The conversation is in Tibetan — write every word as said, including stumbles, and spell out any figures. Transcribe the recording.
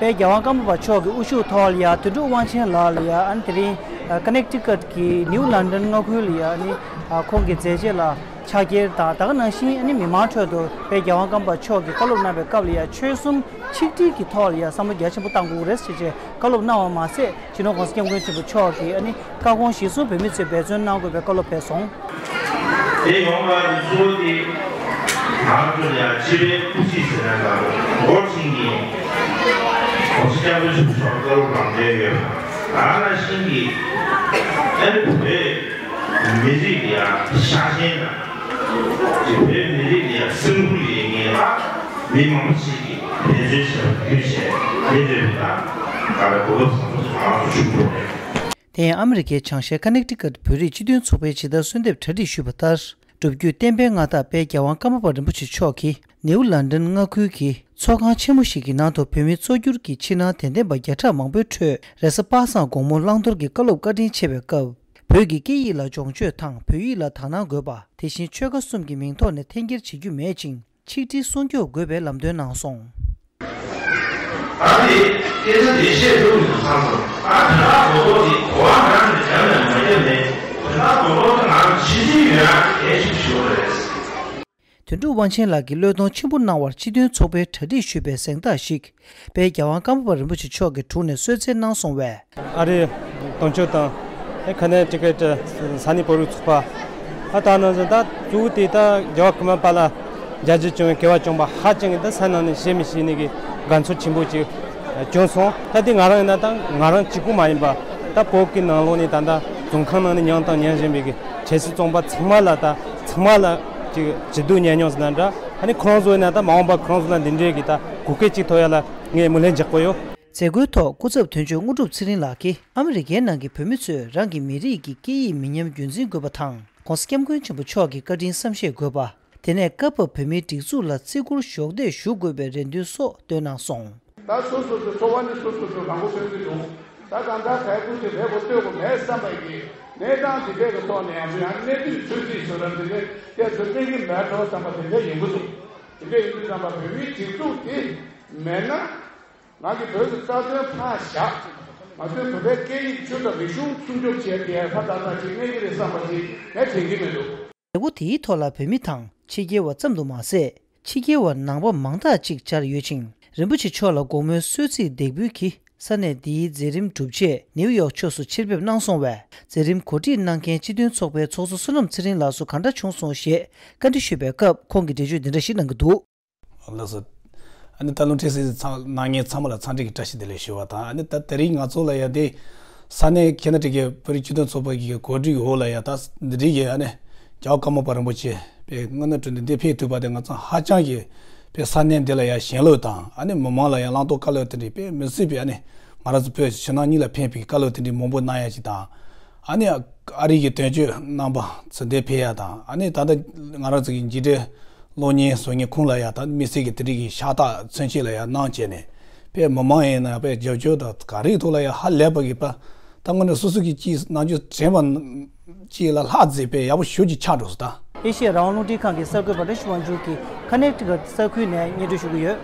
རྒྱལ་དབང་ཀརྨ་པ་མཆོག་གི་དབུ་བཞུགས་ཐོག་ལ་ཡ་དོན་གྲུབ་དབང་ཆེན་ལགས་ལ་ཡ་ཨ་ནི་དེ་རིང་ཀ་ནེག་ཊི་ཀཊ་གི་ནིའུ་ལན་ཌན་མངའ་ཁུལ་ལ་ཡ་ཨ་ནི་ཁོང་གི་མཛད་རྗེས་ལ་ཕྱག་འཁྱེར་དང་ད་ག་ནང་བཞིན་ཨ་ནི་མི་མང་ཁྲོད་དུ་དཔལ་རྒྱལ་དབང་ཀརྨ་པ་མཆོག་གིས་བཀའ་སློབ་གནང་བའི་སྐབས་ལ་ཡ་ཆོལ་གསུམ་ཆིག་སྒྲིལ་གྱི་ཐོག་ལ་ཡ་བསམ་བློ་རྒྱ་ཆེན་པོ་བཏང་དགོས་ཀྱི་རེད་ཟེར་བྱས་བཀའ་སློབ་གནང་བ་མ་ཟད་སྤྱི་ནོར་༸གོང་ས་༸སྐྱབས་མགོན་ཆེན་པོ་མཆོག་གིས་ཨ་ནི་བཀའ་དགོངས་གཞིར་བཟུང་བོད་མི་ཚོས་འབད་བརྩོན་གནང་དགོས་པའི་བཀའ་སློབ་ཕེབས་སོང་། དེ་ཡོང་བ་ནི་གཙོ་བོ་དེ་ང་ཚོ་ཡང་སྤྱི་པའི་སྐུ་ཚེ་ཟེར་ན་ལ་འགོར་ཕྱིན་གྱི་༸གོང་ས་༸སྐྱབས་མགོན་ཆེན་པོ་མཆོག་བཀའ་སློབ་རང་འདྲེན་ཡོད་པ་ད་ནང་བཞིན་གྱི་ཨ་ནི་བོད་མི་རིགས་ལ་ཡང་ཤ་ཞེན་དང་། བོད་མི་རིགས་ལ་ཡང་སེམས་ཁུར་ཡོད་མཁན་ལ་མི་མང་པོ་ཞིག་གིས་འབད་བརྩོན་བྱས་པ་བརྒྱུད་བྱས་དེ་འདྲ་བའི་ད་ག་ལ་གོ་སྐབས་བཟང་པོ་ཞིག་ང་རང་ཚོ་བྱུང་འགྲོ་རེད། དེ་ཡང་ཨ་མི་རི་ཀའི་བྱང་ཤར་ཀ་ནེག་ཊི་ཀཊ་བོད་རིགས་སྤྱི་མཐུན་ཚོགས་པའི་ཇི་ལྟར་གསོལ་འདེབས་གྲ་སྒྲིག་ཞུས་པ་ལྟར། སྒྲུབ་བརྒྱུད་བསྟན་པའི་མངའ་བདག་དཔལ་རྒྱལ་དབང་ཀརྨ་པ་རིན་པོ་ཆེ་མཆོག་གིས་ནེའུ་ལན་ཌན་མངའ་ཁུལ་གྱི་ཚོགས་ཁང་ཆེན་མོ་ཞིག་གི་ནང་དུ་བོད་མིའི་གཙོ་གྱུར་གྱི་ཕྱི་ནང་དད་ལྡན་པ་བརྒྱ་ཕྲག་མང་པོའི་ཁྲོད་རེས་གཟའ་པ་སངས་དགོང་མོ་བླང་དོར་གྱི་བཀའ་སློབ་བཀའ་དྲིན་ཆེ་བའི་སྐབས། བོད་ཀྱི་སྐད་ཡིག་ལ་སྦྱོང་སྤྱོད་དང་བོད་ཡིག་ལ་དག་སྣང་དགོས་པ། དེ་བཞིན་ཆོལ་ཁ་གསུམ་གྱི་མིང་ཐོག་ནས་འཐེན་འཁྱེར་བྱེད་རྒྱུ་མེད་ཅིང་། ཆིག་སྒྲིལ་སྲུང་སྐྱོབ་དགོས་པའི་ལམ་སྟོན་གནང་སོང་། ད་དེ་སྐད་ཆ་དེ་བཤད་ཐུབ་མི་འདུག་ཚང་སོང་། ཨ་དེ་དག་གོ་ཐོག་དེ་གོ་བ་ནང་ནས་རྒྱབ་ནས་མ་རྒྱབ་ནས་དེ་དག་གོ་ཐོག་དེ་ང་ཚོ་ཕྱི་ཚུལ་ཡོད་ཡ་གལ་ཆེན་པོ་ཞིག་རེད། དོན་གྲུབ་དབང་ཆེན་ལགས་ཀྱིས་བློས་གཏོང་ཆེན་པོ་གནང་བར་སྤྱི་མཐུན་ཚོགས་པའི་གྲ་སྒྲིག་ཞུས་པའི་གཟེངས་རྟགས་ཤིག་དཔལ་རྒྱལ་དབང་ཀརྨ་པ་རིན་པོ་ཆེ་མཆོག་གི་དྲུང་ནས་གསོལ་སྩལ་གནང་སོང་བས། ཨ་རིའི་དོན་གཅོད་དང་ཨེ་ཁ་ནེ་ཊི་ཀཊ་ས་གནས་བོད་རིགས་ཚོགས་པ་ཨ་ད་ནང་བཞིན་ད་གཙོ་བོ་དེ་ད་རྒྱལ་བ་ཀརྨ་པ་ལ་རྒྱལ་རྒྱུད་སྐྱོང་བའི་སྐལ་བ་བྱུང་བ་ཧ་ཅང་གི་ད་ས་ནང་ནས་བཤད་མི་ཤེས་ནི་གི་དགའ་ཚོར་ཆེན་པོ་ཅིག་བྱུང་སོང་། ད་དེ་ང་རང་ཡིན་ན་ད་ང་རང་གཅིག་པུ་མ་ཡིན་པ་ད་བོད་ཀྱི་ནང་ལོགས་ནས་ད་ད་རྫོང་ཁང་ནང་ནས་མྱངས་དང་མྱང་བཞིན་པའི་གི་གྲས་སུ་བཙོང་པ་ཚང་མ་ལ་ད་ཚང་མ་ལ་ཅིག་ཇི་སྡུག་ཉེ་མྱོང་ཟེར་ན་འདྲ། ཨ་ནི་ཁོ་རང་ཚོ་ཡིན་ན་ད་མ་འོངས་པ་ཁོ་རང་ཚོ་ལ་འདི་འདྲའི་གི་ད་གོ་སྐབས་ཅིག་ཐོབ་ཡ་ལ་ངས་སྨོན་ལམ་རྒྱག་གི་ཡོད། མཛད་སྒོའི་ཐོག་སྐུ་ཚབ་དོན་གཅོད་དངོས་གྲུབ་ཚེ་རིང་ལགས་ཀྱིས་ཨ་མི་རི་ཀའི་ནང་གི་བོད་མི་ཚོས་རང་གི་མི་རིགས་ཀྱི་སྐད་ཡིག་མི་ཉམས་རྒྱུན་འཛིན་དགོས་པ་དང་༸གོང་ས་༸སྐྱབས་མགོན་ཆེན་པོ་མཆོག་གི་བཀའ་དྲིན་བསམ་ཤེས་དགོས་པ། དེ་ནས་སྐབས་བབ་བོད་མིའི་སྒྲིག་འཛུགས་ལ་བརྩི་བཀུར་གཞོགས་འདེགས་ཞུ་དགོས་པའི་རེ་འདུན་སོགས་བཏོན་གནང་སོང་། ད་སོ་སོ་སོའི་འཚོ་བ་ནི་སོ་སོ་སོས་མང་པོ་སྟོན་གྱི་འདུག་ད་གང་ལྟར་དལ་བུ་ཞིག་རེད་གོ་ལྟོས་གོ་མེད་བསམ་པ་ཡིན། གནས་སྟངས་འདི་འདྲའི་གི་ཐོག་ནས་ཡང་ཡང་གནས་དུས་ཚོད་རྩིས་བཟོ་འདྲ་འདི་འདྲའི་སྐད་ཆ་གླེང་གི་མེད་འགྲོ་བསམ་པ་དེ་འདྲ་ཡོང་གི་འདུག་དེ་འདྲ་ཡིན་དུས་བསམ་པ་བོད་མིའི་སྒྲིག་འཛུགས་དེ་མེད་ན། ང་གི་བོད་ཀྱི་རྩ་དོན་ཕར་བཞག་ང་ཚོའི་བོད་པའི་སྐད་ཡིག་ཆོས་དང་རིག་གཞུང་སྲུང་སྐྱོབ་བྱས་ཏེ་ཕར་ཏག་ཏག་ཅིག་གནས་ཀྱི་རེད་བསམ་པ་ཞིག་ངས་དྲན་གྱི་མི་འདུག་མཛད་སྒོ་དེའི་ཐོག་ལ་བོད་མི་དང་ཕྱི་རྒྱལ་བ་ཙམ་དུ་མ་ཟད། ཕྱི་རྒྱལ་བ་ནང་པ་མང་དག་ཅིག་བཅར་ཡོད་ཅིང་། རིན་པོ་ཆེ་མཆོག་ལ་དགོང་མོའི་གསོལ་ཚིགས་འདེགས་འབུལ་གྱིས་ས་གནས་འདིའི་མཛད་རིམ་གྲུབ་རྗེས་ནིའུ་ཡོག་ཕྱོགས་སུ་ཕྱིར་ཕེབས་གནང་སོང་བས། མཛད་རིམ་གོ་སྒྲིག་གནང་མཁན་སྤྱི་མཐུན་ཚོགས་པའི་ཚོགས་གཙོ་བསོད་ནམས་ཚེ་རིང་ལགས་སུ་ག་འདྲ་བྱུང་སོང་ཞེས་བཀའ་འདྲི་ཞུས་པའི་སྐབས་ཁོང་གིས་འགྲེལ་བརྗོད་འདི་འདྲ་ཞིག་གནང་གི་འདུག་ལགས་སོ། ཨ་ནི་ད་རླུང་འཕྲིན་གསན་གཟིགས་ཚང་གནང་མཁན་ཚང་མ་ལ་འཚམས་འདྲི་གི་བཀྲ་ཤིས་བདེ་ལེགས་ཞུ་བ་དང་། ཨ་ནི་ད་དེ་རིང་ང་ཚོ་ལ་ཡ་དེ་ས་གནས་ཁེ་ན་ཌ་གི་བོད་རིགས་སྤྱི་མཐུན་ཚོགས་པ་གི་གོ་སྒྲིག་འོག་ལ་ཡ་ད་འདི་རིགས་ཀྱི་ཨ་ནི་རྒྱལ་བ་ཀརྨ་པ་རིན་པོ་ཆེ་དཔེ་དངོས་གནས་དྲང་གནས་འདི་ཕེབས་ཐུབ་པ་དེ་ང་ཚོ་ཧ་ཅང་གི་དཔེ་ས་གནས་འདི་ལ་ཡ་ཞེན་ལོས་དང་ཨ་ནི་མི་མང་ལ་ཡ་བླང་དོར་བཀའ་སློབ་དེ་འདྲའི་དཔེ་མི་སྲིད་པའི་ཨ་ནི་ང་རང་ཚོ་བོད་ཕྱི་ནང་གཉིས་ལ་ཕན་པའི་བཀའ་སློབ་དེ་འདྲའི་མང་པོ་གནང་ཡ་ཅིག་དང་། ཨ་ནི་ཨ་རི་གི་དོན་གཅོད་རྣམ་པ་ཚོ་འདིར་ཕེབས་ཡ་དང་། ཨ་ནི་ད་ལྟ་ང་རང་ཚོ་གི་མཇུག་འབྲས་གློག་བརྙན་བཟོ་མཁན་ཁོང་ལ་ཡ་ད་དམིགས་བསལ་གྱི་དེ་རིགས་ཀྱི་ཤ་སྟག་མཚོན་བྱེད་ལ་ཡ་གནང་བྱས་ནས་དཔེ་མི་མང་ཡིན་ན་དཔེ་རྒྱབ་སྐྱོར་དང་ག་རེའི་ཐོག་ལ་ཡ་ཧ་ལས་པ་གི་པ། ད་དངོས་གནས་སོ་སོ་གི་ཅིག་ནང་ཆོས་དྲན་པ་ཅིག་ལ་ལྷག་མཛེས་པའི་ཡག་པོ་ཞེ་པོ་ཅིག་ཆགས་འགྲོ་སོང་ད། ཨེ་ཤེ་ཡ་རང་དབང་རླུང་འཕྲིན་ཁང་གི་གསར་འགོད་པ་བཀྲ་ཤིས་དབང་ཕྱུག་གིས་ཀ་ནེག་ཊི་ཀཊ་ས་ཁུལ་ནས་སྙན་སྒྲོན་ཞུ་གི་ཡོད།